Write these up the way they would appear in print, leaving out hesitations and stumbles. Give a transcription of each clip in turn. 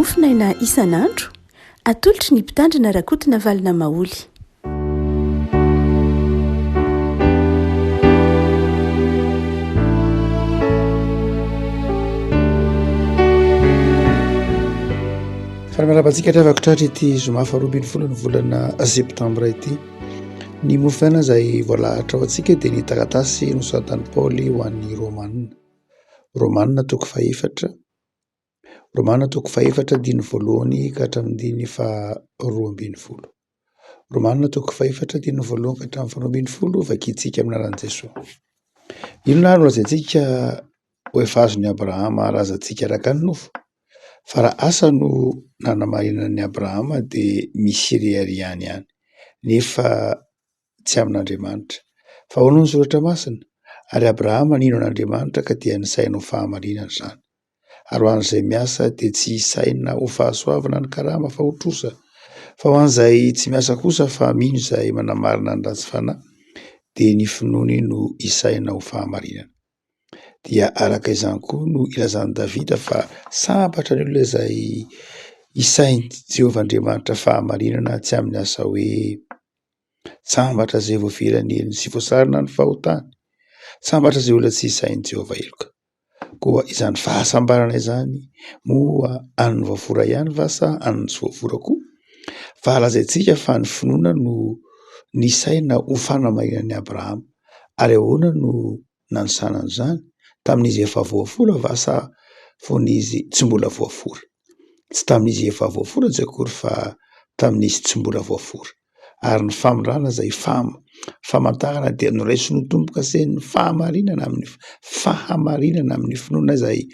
Mofonaina isan'andro, atolotry ny Mpitandrina Rakotonavalona Maholy. Faly miarahaba antsika hatrevako tratra ity zoma faharoa ambin'ny folo ny volana septambra ity. Ny mofonaina izay voalahatra ho antsika dia ny taratasy nosoratan'i Paoly ho an'ny Romana. Romana toko fahefatra, Romana toko fahefatra andininy voalohany ka hatramin'ny andininy faharoa ambin'ny folo. Romana toko fahefatra andininy voalohany ka hatramin'ny faharoa ambin'ny folo, vakintsika amin'ny anaran'i Jesoa. Inona ary no lazaintsika ho efa azon'i Abrahama razantsika araka ny nofo? Fa raha asa no nanamarinan'i Abrahama dia misy reharehany ihany, nefa tsy amin'Andriamanitra. Fa ahoana ny soratra masina? Ary Abrahama nino an'Andriamanitra ka dia nisaina ho fahamarinana izany. Ary ho an'izay miasa dia tsy isaina ho fahasoavana ny karama fa ho trosa. Fa ho an'izay tsy miasa kosa fa mino izay manamarina ny ratsy fanahy dia ny finoany no isaina ho fahamarinana. Dia araka izany koa no ilazan'i Davida fa sambatra ny olona izay isain'i Jehovah Andriamanitra fahamarinana tsy amin'ny asa hoe sambatra izay voavela ny helony sy voasarona ny fahotany, sambatra izay olona tsy isain'i Jehovah heloka. Koa izany fahasambarana izany moa an'ny voafora ihany va sa an'ny tsy voafora koa? Fa lazaintsika fa ny finoana no nisaina ho fanamarinan'i Abrahama. Ary ahoana no nanisana an'izany? Tamin'izy efa voafora va sa fony izy tsy mbola voafora? Tsy tamin'izy efa voafora tsy akory fa tamin'izy tsy mbola voafora. Ary ny famindrana izay famantarana dia noraisiny ho tombo-kasen'ny fahamarinana amin'ny fahamarinana amin'ny finoana izay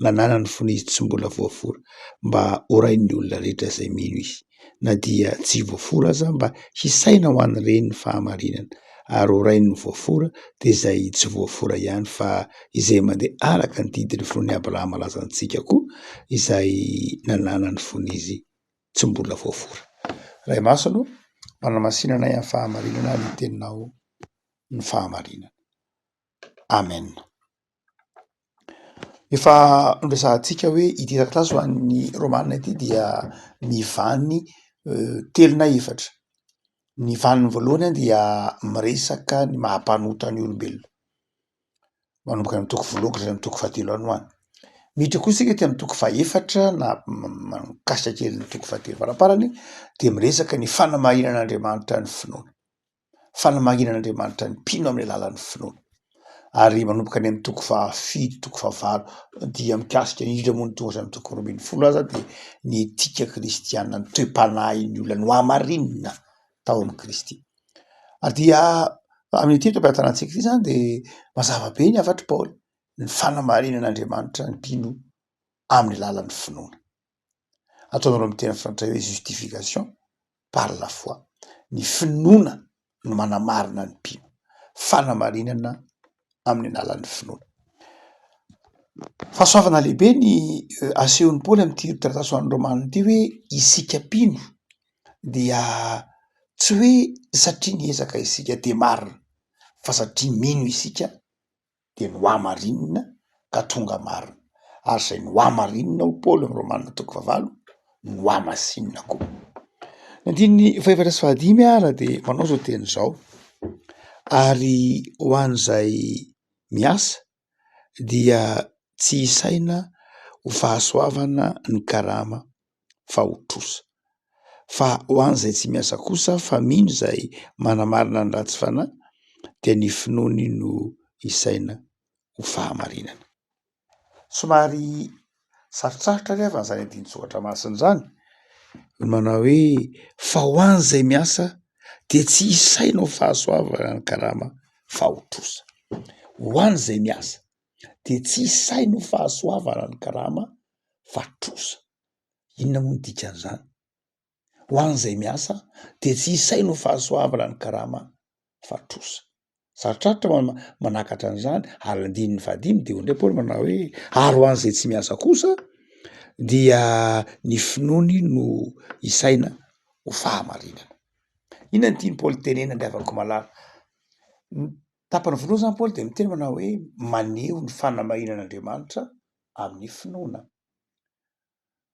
nananany fony izy tsy mbola voafora, mba ho rain'ny olona rehetra izay mino izy, na dia tsy voafora aza, mba hisaina ho an'ireny ny fahamarinana, ary ho rain'ny voafora dia izay tsy voafora ihany, fa izay mandeha araka ny didin'ny finoan'i Abrahama razantsika koa, izay nananany fony izy tsy mbola voafora. Ray Masina ô, manamasina anay amin'ny fahamarinana ny teninao ny fahamarinana. Amen. Efa noresahantsika hoe ity taratasy ho an'ny Romana ity dia mivany telo na efatra. Ny vaniny voalohany dia miresaka ny maha mpanota ny olombelona. Manomboka any amin'ny toko voalohany ka hatramin'ny toko fahatelo any ho any. Miditra kosa isika aty amin'ny toko fahefatra na mikasika kely ny toko fahatelo faramparany dia miresaka ny fanamarinan'Andriamanitra ny finoana. Fanamarinan'Andriamanitra ny mpino amin'ny alalan'ny finoana. Ary manomboka any amin'ny toko fahafito, toko fahavalo dia mikasika indrindra moa ny tonga hatramin'ny toko faharoa ambin'ny folo aza dia ny etika kristiana, ny toe-panahin'ny olona nohamarinina tao amin'i Kristy. Ary dia amin'ity eto am-pelatanantsika ity izany dia mazava be ny hafatr'i Paoly, ny fanamarinan'Andriamanitra ny mpino amin'ny alalan'ny finoana. Ataonareo amin'ny teny frantsay hoe justification par la foi. Ny finoana no manamarina ny mpino. Fanamarinana amin'ny alalan'ny finoana. Fahasoavana lehibe ny asehon'i Paoly amin'ity taratasy ho an'ny Romana ity hoe isika mpino dia tsy hoe satria niezaka isika dia marina fa satria mino isika dia nohamarinina ka tonga marina, ary izay nohamarinina hoy Paoly amin'ny Romana toko fahavalo nohamasinina koa. Ny andininy fahefatra sy fahadimy ara dia manao izao teny izao: ary ho an'izay miasa dia tsy isaina ho fahasoavana ny karama fa ho trosa. Fa ho an'izay tsy miasa kosa fa mino izay manamarina ny ratsy fanahy dia ny finoany no isaina ho fahamarinana. Somary sarotsarotra ry havana izany andinin-tsoratra masina izany, ny manao hoe fa ho an'izay miasa dia tsy isaina ho fahasoavana ny karama fa ho trosa. Ho an'izay miasa dia tsy isaina ho fahasoavana ny karama fa trosa. Inona moa ny dikan'izany? Ho an'izay miasa dia tsy isaina ho fahasoavana ny karama fa trosa. Sarotsarotra manakatra an'izany ary andininy fahadimy dia hoy indray Paoly manao hoe ary ho an'izay tsy miasa kosa dia ny finoany no isaina ho fahamarinana. Inona no tian'i Paoly tenenina ry havako malala? Ny tapany voalohany zany Paoly dia miteny manao hoe maneho ny fanamarinan'Andriamanitra amin'ny finoana.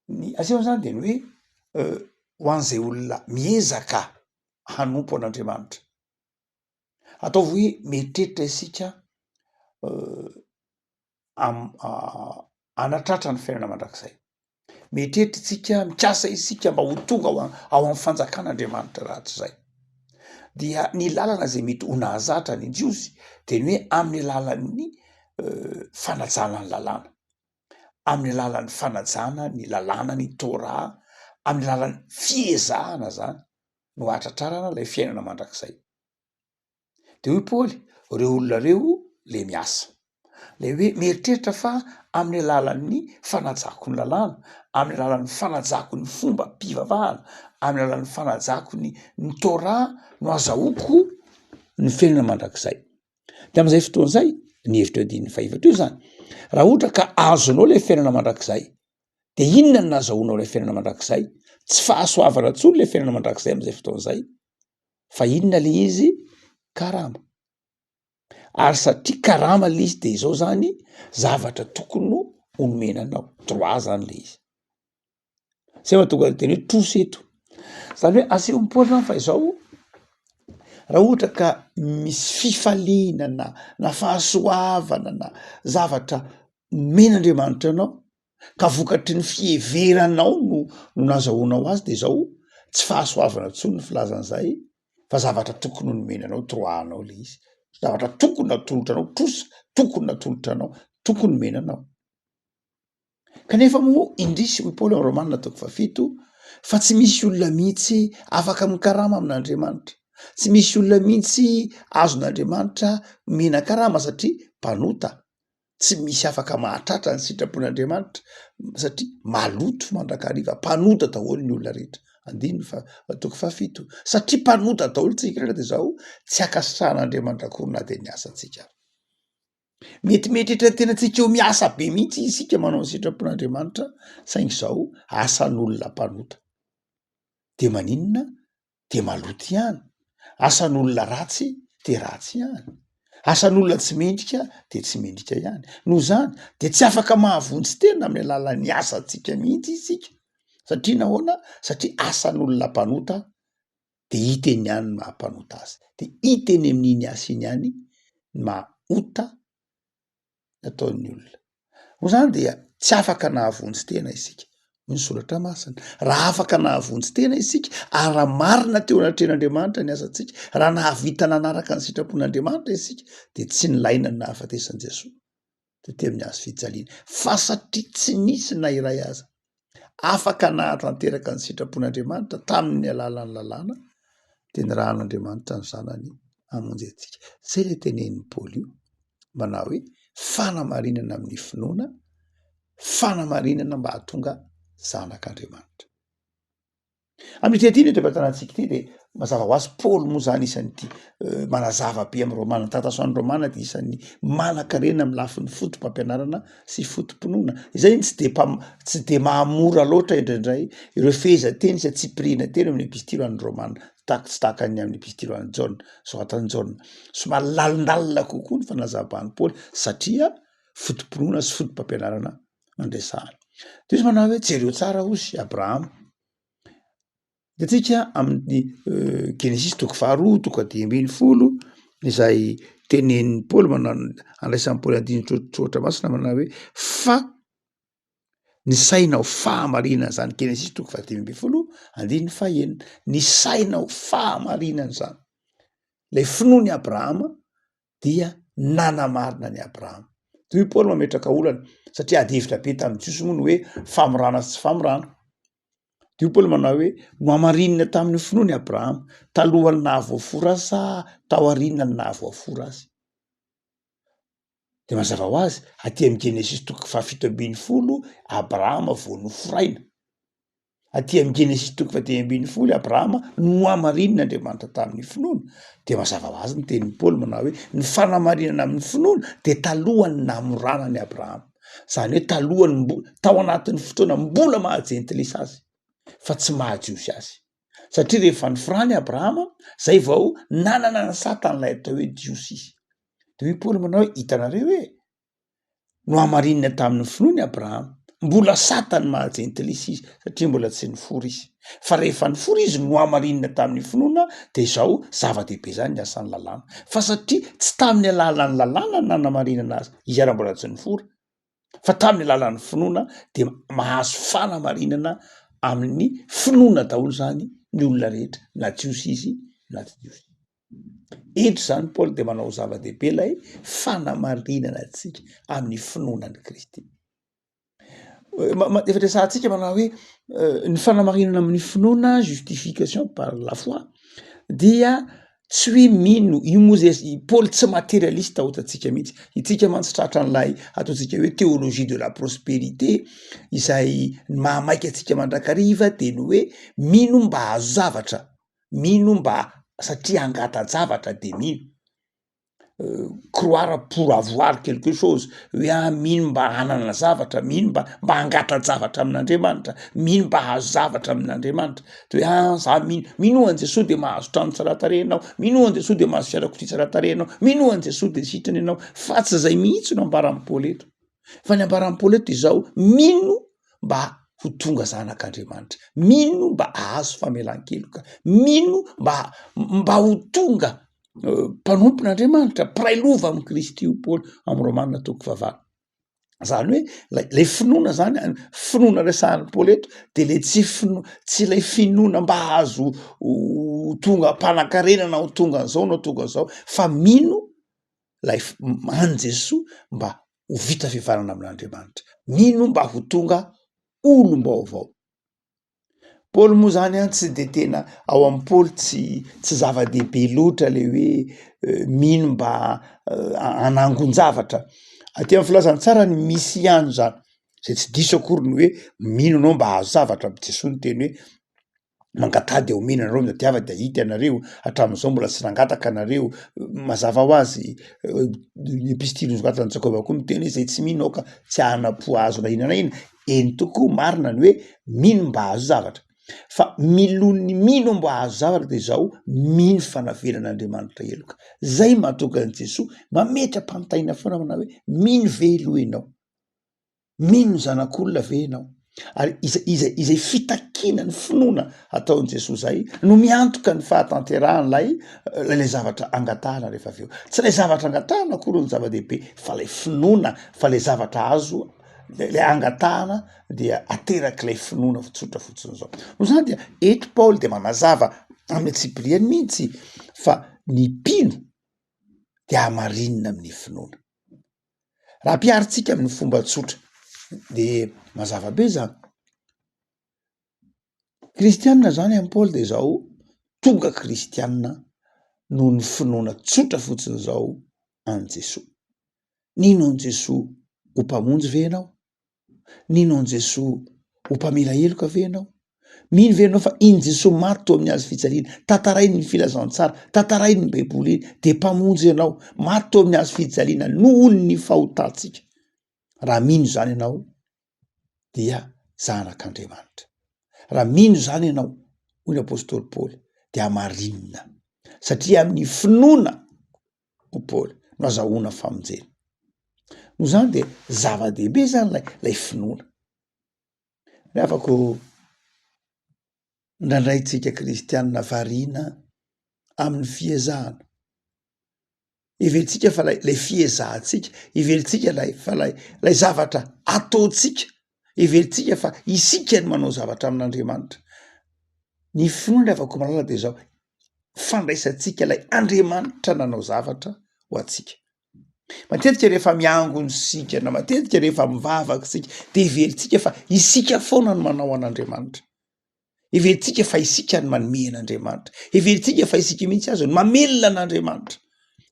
Ny asehony zany de ny hoe ho an'izay olona miezaka hanompo an'Andriamanitra. Ataovy hoe mieritreritra isika am- hanatratra ny fiainana mandrakizay. Mieritreritra isika, mikasa isika mba ho tonga ao ao amin'ny fanjakan'Andriamanitra rahatrizay. Dia ny lalana zay mety ho nahazatra ny Jiosy de ny hoe amin'ny alalan'ny fanajana ny lalàna, amin'ny alalan'ny fanajana ny lalàna, ny Torah, amin'ny alalan'ny fiezahana zany no hahatratrarana ilay fiainana mandrakizay. De hoy Paoly, reo olona reo le miasa, le hoe mieritreritra fa amin'ny alalan'ny fanajako ny lalàna, amin'ny alalan'ny fanajako ny fombam-pivavahana, amin'ny alalan'ny fanajako ny ny Torah no azahoako ny fiainana mandrakizay. De am'izay fotoana zay, ny hevitra io andininy fahefatra io zany, raha ohatra ka azonao le fiainana mandrakizay, de inona no nahazahoanao ilay fiainana mandrakizay? Tsy fahasoavana intsony le fiainana mandrakizay am'izay fotoana zay fa inona le izy? Karama. Ary satria karama le izy de izao zany zavatra tokony ho nomena anao, droit zany le izy. Zay mahatonga ny teny hoe trosa eto. Zany hoe asehon'i Paoly zany fa izao, raha ohatra ka misy fifaliana na na fahasoavana na zavatra omen'Andriamanitra anao ka vokatry ny fiheveranao no no nazahoanao azy de zao, tsy fahasoavana intsony ny filaza an'izay fa zavatra tokony ho nomena anao, droit anao le izy, zavatra tokony natolotra anao, trosa tokony natolotra anao, tokony nomena anao. Kanefa moa indrisy, hoy Paoly ao Romana toko fahafito, fa tsy misy olona mihitsy afaka mikarama amin'Andriamanitra. Tsy misy olona mihitsy azon'Andriamanitra omena karama satria mpanota. Tsy misy afaka mahatratra ny sitrapon'Andriamanitra satria maloto mandrakariva, mpanota daholo ny olona rehetra. Andininy faha toko fahafito. Satria mpanota daholo tsika rehetra de zao, tsy ankasitrahan'Andriamanitra akory na de ny asantsika ary. Mety mieritreritra ny tenantsika ho miasa be mihitsy isika manao ny sitrapon'Andriamanitra saingy izao asan'olona mpanota. De maninona? De maloto ihany. Asan'olona ratsy de ratsy ihany. Asan'olona tsy mendrika de tsy mendrika ihany. Noho izany de tsy afaka mahavonjy tena amin'ny alalan'ny asantsika mihitsy isika. Satria nahoana? Satria asan'olona mpanota de hita eny ihany ny maha mpanota azy, de hita eny amin'iny asa iny ihany ny maha ota nataon'ny olona. Noho izany dia tsy afaka nahavonjy tena isika, hoy ny soratra masina. Raha afaka nahavonjy tena isika ary raha marina teo anatrehan'Andriamanitra ny asantsika, raha nahavita nanaraka ny sitrapon'Andriamanitra isika de tsy nilaina ny nahafatesan'i Jesoa. tety amin'ny hazo fijaliana, fa satria tsy nisy na iray aza afaka nahatanteraka ny sitrapon'Andriamanitra tamin'ny alalan'ny lalàna, dia nirahan'Andriamanitra ny Zanany hamonjy antsika. Zay le tenenin'i Paoly io, manao hoe fanamarinana amin'ny finoana, fanamarinana mba hahatonga zanak'Andriamanitra. Amin'ity andininy eto am-pitantanantsika ity de mazava ho azy Paoly moa zany isan'ity manazava be amy Romana, ny taratasy ho an'ny Romana de isan'ny manan-karena amy lafiny foto-pampianarana sy foto-pinoana, izay tsy de mpam- tsy de mahamora loatra indraindray ireo fehezanteny sy antsipiriana teny amin'ny epistily ho an'ny Romana, tak- tsy tahaka ny amin'ny epistily ho an'i Jaona, soratan'i Jaona, somary lalindalina kokoa ny fanazavan'i Paoly satria foto-pinoana sy foto-pampianarana andresahany. De izy manao hoe jereo tsara hozy Abrahama. Hitantsika amin'ny Genesisy toko faharoa toko fahadimy ambin'ny folo izay tenenin'i Paoly manao andraisan'i Paoly andinin-tsoratra masina manao hoe fa ny saina ho fahamarinana zany, Genesisy toko fahadimy ambin'ny folo andininy fahenina, ny saina ho fahamarinana zany, lay finoan'i Abrahama dia nanamarina an'i Abrahama. Toy i Paoly mametraka olana satria ady hevitra be tamin'ny Jiosy moa ny hoe famorana sy tsy famorana. De hoy Paoly manao hoe nohamarinina tamin'ny finoany Abrahama talohan'ny nahavoafora azy sa taorian'ny nahavoafora azy. De mazava ho azy aty amin'ny Genesisy toko fahafito ambin'ny folo Abrahama vao noforaina. Aty amin'ny Genesisy toko fahadimy ambin'ny folo i Abrahama nohamarinin' Andriamanitra tamin'ny finoana, de mazava ho azy ny tenin'i Paoly manao hoe ny fanamarinana amin'ny finoana de talohan'ny namorana an'i Abrahama, zany hoe talohan'ny mbo- tao anatin'ny fotoana mbola maha jentilisa azy fa tsy maha jiosy azy, satria rehefa niforana i Abrahama zay vao nanana ny satan'ilay atao hoe jiosy izy. De hoy Paoly manao hoe hitanareo e! Nohamarinina tamin'ny finoany Abrahama. Mbola satany maha jentilisa izy satria mbola tsy nifory izy. Fa rehefa nifory izy nohamarinina tamin'ny finoana dia izao zava-dehibe izany ny asan'ny lalàna. Fa satria tsy tamin'ny alalan'ny lalàna no nanamarinana azy, izy ary mbola tsy nifory, fa tamin'ny alalan'ny finoana dia mahazo fanamarinana amin'ny finoana daholo izany ny olona rehetra na jiosy izy na tsy jiosy. Eto izany Paoly dia manao zava-dehibe ilay fanamarinana antsika amin'ny finoana an'i Kristy. Efa resahantsika manao hoe ny fanamarinana amin'ny finoana justification par la foi dia tsy hoe mino, io moa zay i Paoly tsy materialiste ohatrantsika mihitsy, itsika mantsy tratran'ilay ataontsika hoe théologie de la prospérité izay ny mahamaika antsika mandrakariva de ny hoe mino mba hahazo zavatra, mino mba satria hangata-javatra de mino. Croire pour avoir quelque chose, hoe ah mino mba hanana zavatra, mino mba mba hangata-javatra amin'Andriamanitra, mino mba hahazo zavatra amin'Andriamanitra, de hoe ah za mino, minoa an'i Jesoa de mahazo trano tsara tarehy ianao, minoa an'i Jesoa de mahazo fiarakodia tsara tarehy ianao, minoa an'i Jesoa de sitrana ianao, fa tsy zay mihitsy no ambaran'i Paoly eto, fa ny ambaran'i Paoly eto de izao, mino mba ho tonga zanak'Andriamanitra, mino mba hahazo famelan-keloka, mino mba mba ho tonga mpanompon'Andriamanitra, mpiray lova amin'i Kristy hoy Paoly amin'ny Romana toko fahavalo. Zany hoe lay lay finoana zany an, finoana resahan'i Paoly eto de le tsy fino- tsy ilay finoana mba hahazo ho tonga mpanan-karena na ho tonga an'izao na ho tonga an'izao fa mino lay f- an'i Jesoa mba ho vita fihavanana amin'Andriamanitra, mino mba ho tonga olom-baovao. Paoly moa zany an tsy de tena ao amin'i Paoly tsy tsy zava-dehibe loatra le hoe mino mba hanangon-javatra, aty am'filazantsara ny misy ihany zany, zay tsy diso akory ny hoe mino anao mba hahazo zavatra, Jesoa niteny hoe mangataha de omena anareo, mitadiava de hahita ianareo, hatramin'izao mbola tsy nangataka nareo, mazava ho azy ny epistily nosoratan'i Jakoba koa miteny hoe zay tsy mino aoka tsy hanam-po hahazo na inona na inona, Eny tokoa, marina ny hoe mino mba hahazo zavatra, fa miloha ny mino mba hahazo zavatra dia izao, mino fa navelan'Andriamanitra heloka. Zay mahatonga an'i Jesoa mametra-panontaniana foana manao hoe mino ve aloha ianao? Mino ny zanak'olona ve ianao? Ary izay izay izay fitakiana ny finoana ataon'i Jesoa zay no miantoka ny fahatanterahan'ilay ilay zavatra angatahana rehefa avy eo. Tsy ilay zavatra angatahana akory no zava-dehibe fa ilay finoana fa ilay zavatra azo le angatahana dia aterak'ilay finoana tsotra fotsiny zao. Noho izany dia eto Paoly dia manazava amin'ny antsipiriany mihitsy fa ny mpino dia hamarinina amin'ny finoana. Raha ampiharintsika amin'ny fomba tsotra de mazava be zany. Kristianina zany amin'i Paoly de zao, tonga kristianina noho ny finoana tsotra fotsiny zao an'i Jesoa. Nino an'i Jesoa ho mpamonjy ve ianao? Nino an'i Jesoa ho mpamela heloka ve ianao? Mino ve ianao fa iny Jesoa maty teo amin'ny hazo fijaliana, tantarain'ny filazantsara, tantarain'ny baiboly iny de mpamonjy ianao, maty teo amin'ny hazo fijaliana nohon'ny fahotantsika. Raha mino izany ianao dia zanak'Andriamanitra. Raha mino izany ianao, hoy ny apostoly Paoly, dia hamarinina satria amin'ny finoana hoy Paoly no azahoana famonjena. Noho izany dia zava-dehibe zany lay lay finoana. Ry havako, indraindray tsika kristianina variana amin'ny fiezahana. Heverintsika fa lay lay fiezahantsika, heverintsika lay fa lay lay zavatra ataontsika, heverintsika fa isika no manao zavatra amin'Andriamanitra. Ny finoana ry havako malala de zao, fandraisantsika ilay Andriamanitra nanao zavatra ho antsika. Matetika rehefa miangona isika na matetika rehefa mivavaka isika de heverintsika fa isika foana no manao an'Andriamanitra. Heverintsika fa isika no manome an'Andriamanitra. Heverintsika fa isika mihitsy aza no mamelona an'Andriamanitra.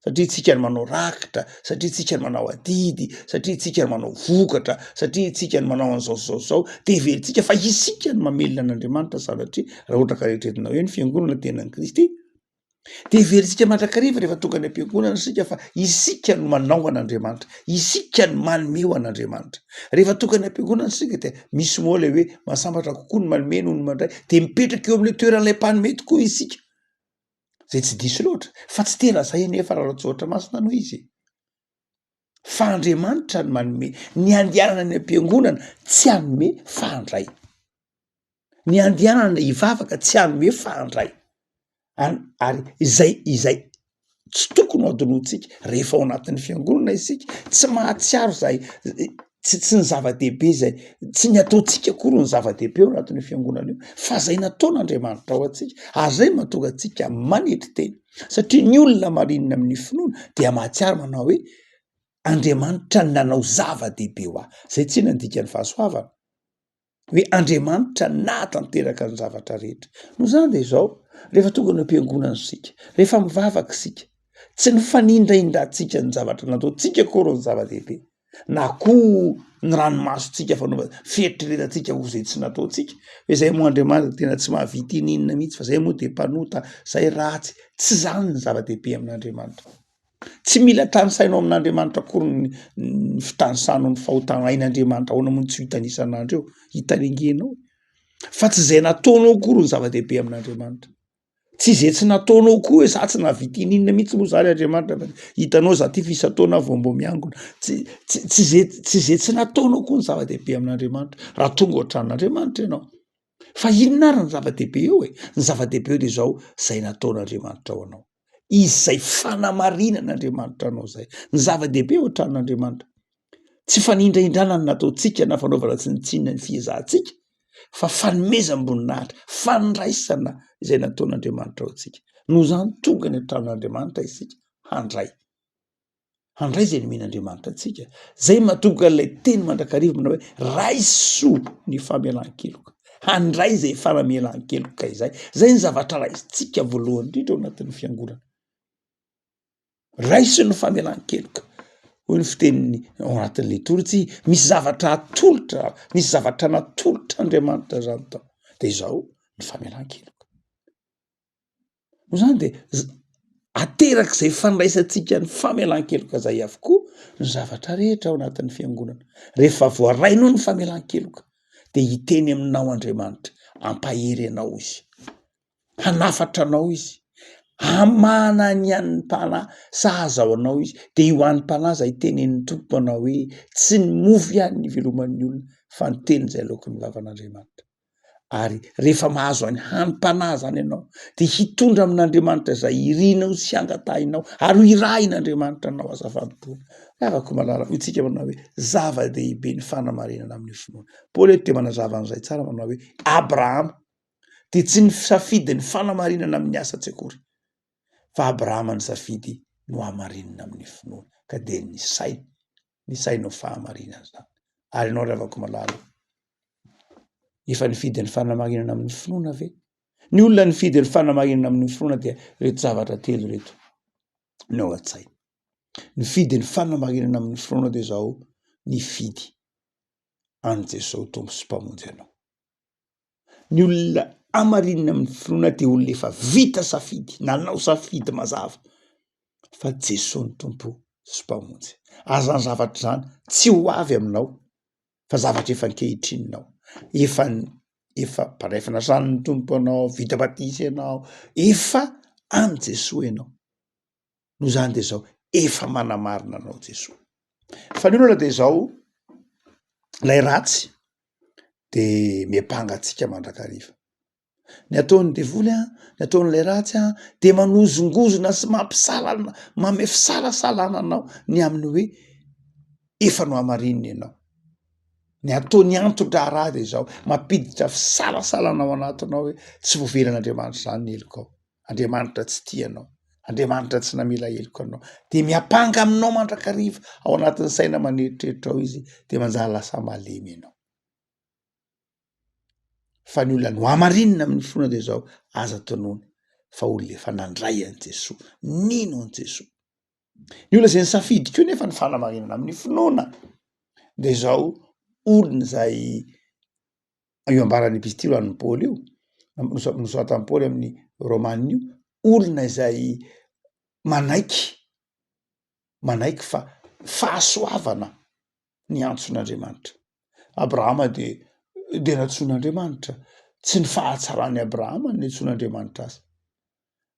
Satria tsika no manao rakitra, satria tsika no manao adidy, satria tsika no manao vokatra, satria tsika no manao an'izao sy izao sy izao, de heverintsika fa isika no mamelona an'Andriamanitra sanatria, raha ohatra ka eritreretinao hoe ny fiangonana tenan'i Kristy. De heverintsika mandrakariva rehefa tonga any am-piangonana isika fa isika no manao an'Andriamanitra, isika no manome ho an'Andriamanitra. Rehefa tonga any am-piangonana isika de misy moa le hoe mahasambatra kokoa ny manome noho ny mandray, de mipetraka eo amin'le toeran'ilay mpanome tokoa isika. Zay tsy diso loatra, fa tsy tena zay anefa raha ara-tsoratra masina no izy e. Fa Andriamanitra no manome. Ny andehanana any am-piangonana tsy hanome fa handray. Ny andehanana hivavaka tsy hanome fa handray. Ary izay izay tsy tokony ho adinointsika rehefa ao anatin'ny fiangonana isika, tsy mahatsiaro izay tsy tsy ny zava-dehibe izay, tsy ny ataontsika akory ny zava-dehibe ao anatin'io fiangonana io fa zay nataon'Andriamanitra ao antsika, ary zay mahatonga antsika manetry tena satria ny olona marinina amin'ny finoana dia mahatsiaro manao hoe Andriamanitra nanao zava-dehibe ho ahy, zay tsinona ny dikan'ny fahasoavana. hoe Andriamanitra nahatanteraka ny zavatra rehetra. Noho izany dia izao, rehefa tonga any am-piangonana isika, rehefa mivavaka isika, tsy ny fanindrahindrantsika ny zavatra nataontsika akory ny zava-dehibe, na koa ny ranomasontsika fanaovana fieritreretantsika ho izay tsy nataontsika, hoe izay moa Andriamanitra tena tsy mahavita ininona mihitsy fa izay moa dia mpanota, izay ratsy, tsy izany ny zava-dehibe amin'Andriamanitra. Tsy mila tanisainao amin'Andriamanitra akory ny ny fitanisanao ny fahotana hain'Andriamanitra ahoana moa no tsy ho hitany isan'andro eo, hitany ange ianao e. Fa tsy izay nataonao akory ny zava-dehibe amin'Andriamanitra. Tsy izay tsy nataonao koa hoe za tsy nahavita ininona mihitsy moa zany Andriamanitra fa hitanao za ty fa isan-taona aho vao mbô miangona. Tsy tsy tsy zay tsy zay tsy nataonao koa ny zava-dehibe amin'Andriamanitra raha tonga ao an-tranon'Andriamanitra ianao. Fa inona ary ny zava-dehibe eo e? Ny zava-dehibe eo de zao, zay nataon'Andriamanitra ho anao. Izay fanamarinan'Andriamanitra anao izay. Ny zava-dehibe ao an-tranon'Andriamanitra. Tsy fanindrahindrana ny nataontsika na fanaovana tsinontsinona ny fiezahantsika fa fanomezam-boninahitra, fandraisana izay nataon'Andriamanitra ho antsika. Noho izany tonga any an-tranon'Andriamanitra isika handray. Handray izay nomen'Andriamanitra antsika. Zay mahatonga an'ilay teny mandrakariva manao hoe raiso ny famelan-keloka. Handray izay fanamelan-keloka izay. Zay ny zavatra raisintsika voalohany indrindra ao anatin'ny fiangonana. Raiso ny famelan-keloka. Hoy ny fiteniny ao anatin'ny litorjia, misy zavatra atolotra, nisy zavatra natolotr'Andriamanitra zany tao. De izao ny famelan-keloka. Noho izany dia aterak'izay fandraisantsika ny famelan-keloka izay avokoa ny zavatra rehetra ao anatin'ny fiangonana. Rehefa voarainao ny famelan-keloka dia hiteny aminao Andriamanitra, hampahery anao Izy, hanafatra anao Izy, hamana ny hanim-panahy sahaza ho anao Izy, dia io hanim-panahy izay tenenin'ny Tompo manao hoe tsy ny mofo ihany ny iveloman'ny olona fa ny teny izay aloaky ny vavan'Andriamanitra. Ary rehefa mahazo any hanim-panahy zany ianao de hitondra amin'Andriamanitra izay irinao sy angatahinao ary ho irahin'Andriamanitra anao asa fanompoana. Havako malala, hoy tsika manao hoe zava-dehibe ny fanamarinana amin'ny finoana. Paoly eto dia manazava an'izay tsara manao hoe Abrahama dia tsy nisafidy ny fanamarinana amin'ny asa tsy akory fa Abrahama nisafidy no hamarinina amin'ny finoana ka dia nisaina, nisaina ho fahamarinana izany. Ary ianao ry havako malala, Efa nifidy ny fanamarinana amin'ny finoana ve? Ny olona nifidy ny fanamarinana amin'ny finoana dia ireto zavatra telo ireto no ao an-tsaina. Nifidy ny fanamarinana amin'ny finoana dia izao, nifidy an'i Jesoa Tompo sy Mpamonjy anao. Ny olona hamarinina amin'ny finoana dia olona efa vita safidy, nanao safidy mazava fa Jesoa ny Tompo sy Mpamonjy. Ary izany zavatra izany tsy ho avy aminao fa zavatra efa ankehitrininao, efa efa mpandray fanasan'ny Tompo anao, vita batisa ianao, efa an'i Jesoa ianao, noho izany de zao efa manamarina anao Jesoa. Fa ny olana de zao, lay ratsy de miampanga antsika mandrakariva. Ny ataon'ny devoly an, ny ataon'ilay ratsy an, de manozongozona sy mampisalana, manome fisalasalana anao ny amin'ny hoe efa nohamarinina ianao. Ny ataony anton-draharaha de izao, mampiditra fisalasalana ao anatinao hoe tsy voavelan'Andriamanitra izany ny helokao, Andriamanitra tsy tia anao, Andriamanitra tsy namela heloka anao, de miampanga aminao mandrakariva ao anatin'ny saina aman'eritreritra ao izy, de manjary lasa malemy ianao. Fa ny olona nohamarinina amin'ny finoana dia izao, aza tonona fa olona efa nandray an'i Jesoa, nino an'i Jesoa. Ny olona izay nisafidy koa nefa ny fanamarinana amin'ny finoana dia izao, olona izay io ambaran'ny epistily ho an'i Paoly io, nosoratan'i Paoly amin'ny Romana io, olona izay manaiky, manaiky fa fahasoavana ny antson'Andriamanitra. Abrahama dia dia nantsoin'Andriamanitra, tsy ny fahatsaran'i Abrahama no niantsoan'Andriamanitra azy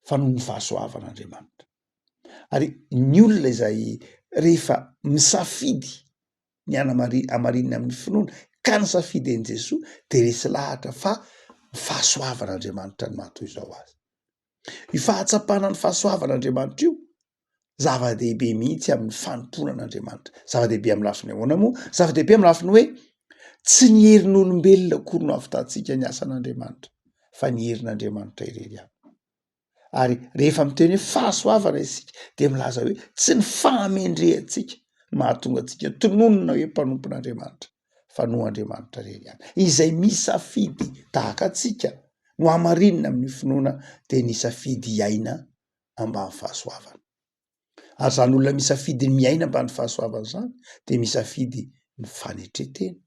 fa noho ny fahasoavan'Andriamanitra. Ary ny olona izay Rehefa misafidy ny hanamari- hamarinina amin'ny finoana ka nisafidy an'i Jesoa de resy lahatra fa ny fahasoavan'Andriamanitra no maha toy izao azy. Io fahatsapana ny fahasoavan'Andriamanitra io, zava-dehibe mihitsy amin'ny fanompoana an'Andriamanitra. Zava-dehibe amin'ny lafiny ahoana moa? Zava-dehibe amin'ny lafiny hoe tsy ny herin'olombelona akory no ahavitantsika ny asan'Andriamanitra fa ny herin'Andriamanitra irery ihany. Ary rehefa miteny hoe fahasoavana isika dia milaza hoe tsy ny fahamendrehantsika no mahatonga antsika tononina hoe mpanompon'Andriamanitra fa noho Andriamanitra irery ihany. Izay misafidy tahaka antsika no hamarinina amin'ny finoana dia nisafidy hiaina ambany fahasoavana. Ary izany olona misafidy ny miaina ambany fahasoavana izany dia misafidy ny fanetren-tena,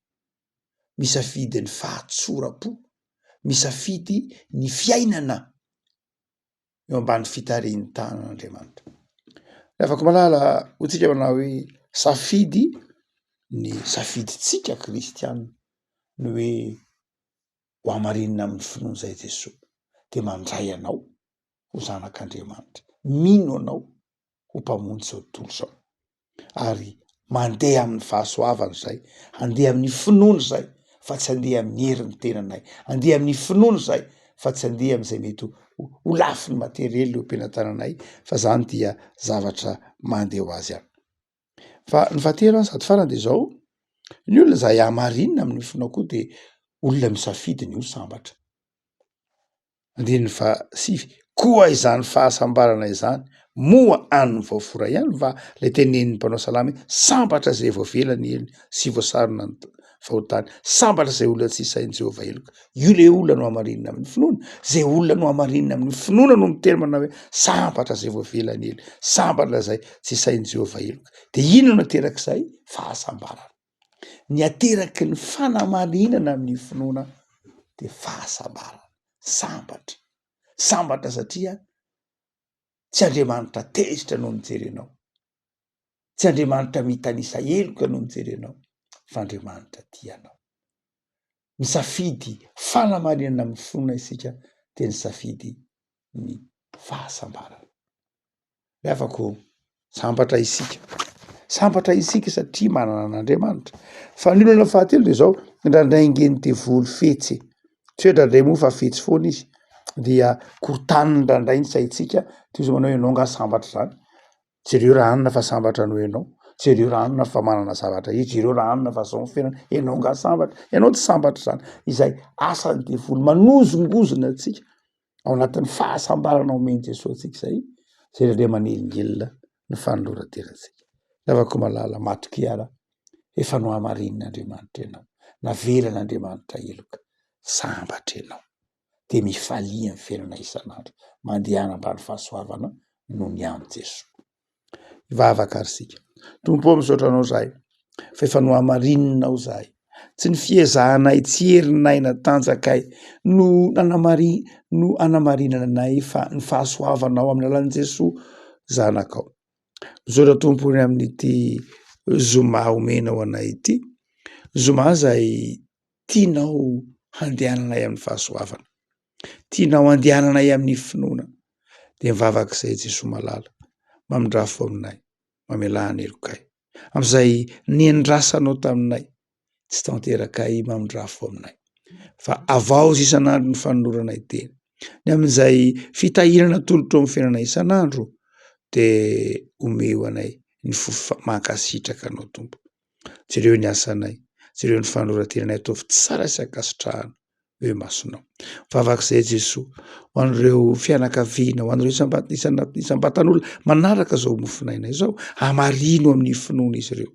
misafidy ny fahatsoram-po, misafidy ny fiainana eo ambany fitarihin'ny tanan'Andriamanitra. Ry havako malala, hoy tsika manao hoe safidy ny safidintsika kristiana ny hoe ho hamarinina amin'ny finoana izay Jesoa dia mandray anao ho zanak'Andriamanitra, mino anao ho mpamonjy izao tontolo izao ary mandeha amin'ny fahasoavana izay, handeha amin'ny finoana izay fa tsy handeha amin'ny herin'ny tenanay, handeha amin'ny finoana izay fa tsy handeha amin'izay mety ho lafiny materiely eo am-pelatananay fa zany dia zavatra mandeha ho azy ihany. Fa ny fahatelo an sady farany de zao, ny olona izay hamarinina amin'ny finoana koa de olona misafidy ny ho sambatra. Andininy fahasivy, koa izany fahasambarana izany moa an'ny voafora ihany va? Lay tenenin'ny mpanao salamo hoe sambatra izay voavela ny helony sy voasarona ny fahotany, sambatra izay olona tsy isain'i Jehovah heloka. Io le olona no hamarinina amin'ny finoana, zay olona no hamarinina amin'ny finoana no miteny manao hoe sambatra izay voavela ny helony, sambatra izay tsy isain'i Jehovah heloka. De inona no aterak'izay? Fahasambarana. Ny ateraky ny fanamarinana amin'ny finoana de fahasambarana, sambatra, sambatra satria tsy Andriamanitra tezitra no mijery anao, tsy Andriamanitra mitanisa heloka no mijery anao fa Andriamanitra tia anao. Misafidy fanamarinana amin'ny finoana isika de nisafidy ny fahasambarana. Ry havako ô, sambatra isika, sambatra isika satria manana an'Andriamanitra. Fa ny olana fahatelo de zao, indraindray ange ny devoly fetsy e, tsy hoe indraindray moa fa fetsy foana izy, dia korontaniny indraindray ny saintsika, toy izao manao hoe ianao nga sambatra zany, jereo raha anona fa sambatra noho ianao, jereo raha anona fa manana zavatra izy, jereo raha anona fa zao ny fiainana, ianao nga sambatra, ianao tsy sambatra zany, izay asan'ny devoly manozongozona antsika. ao anatin'ny fahasambarana omen'i Jesoa antsika izay, izay indray manelingelina ny fanoloran-tenantsika. Ravako malala, matokia ara, efa nohamarinin'Andriamanitra ianao, navelan'Andriamanitra heloka, sambatra ianao, dia mifalia amin'ny fiainana isan'andro, mandehana ambany fahasoavana noho ny amin'i Jesoa. Hivavaka ary isika. Tompo ô, misaotra anao izahay fa efa nohamarininao izahay. Tsy ny fiezahanay, tsy herinay na tanjakay no nanamari- no hanamarinana anay fa ny fahasoavanao amin'ny alalan'i Jesoa Zanakao. Misaotra Tompo ny amin'ity zoma omenao anay ity, zoma izay tianao handehananay amin'ny fahasoavana. Tianao handehananay amin'ny finoana dia mivavaka izay Jesoa malala mamindrafo aminay mamelà ny helokay amin'izay niandrasanao taminay tsy tanterakay mamindrafo aminay fa avaozy isan'andro ny fanoloranay teny ny amin'izay fitahiana natolotro amin'ny fiainana isan'andro de omeo anay ny fo mankasitraka anao Tompo jereo ny asanay jereo ny fanoloran-tenanay ataovy tsara sy ankasitrahana eo imasonao. Vavaka izay Jesoa ho an'ireo fianakaviana, ho an'ireo isam-bat- isana- isam-batan'olona manaraka izao mofonaina izao, hamarino amin'ny finoana izy ireo.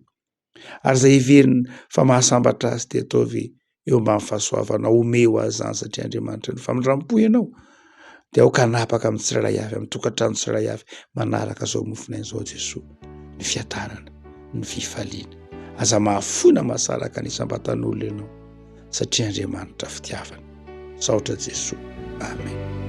Ary izay heveriny fa mahasambatra azy dia ataovy eo ambany fahasoavanao, omeo azy izany satria Andriamanitra ny famindram-po ianao. Dia aoka hanapaka amin'ny tsirairay avy, amin'ny tokantrano tsirairay avy manaraka izao mofonaina izao Jesoa, ny fiadanana, ny fifaliana. Aza mahafoy na mahasaraka ny isam-batan'olona ianao. satria Andriamanitra fitiavana. Misaotra Jesoa. Amen.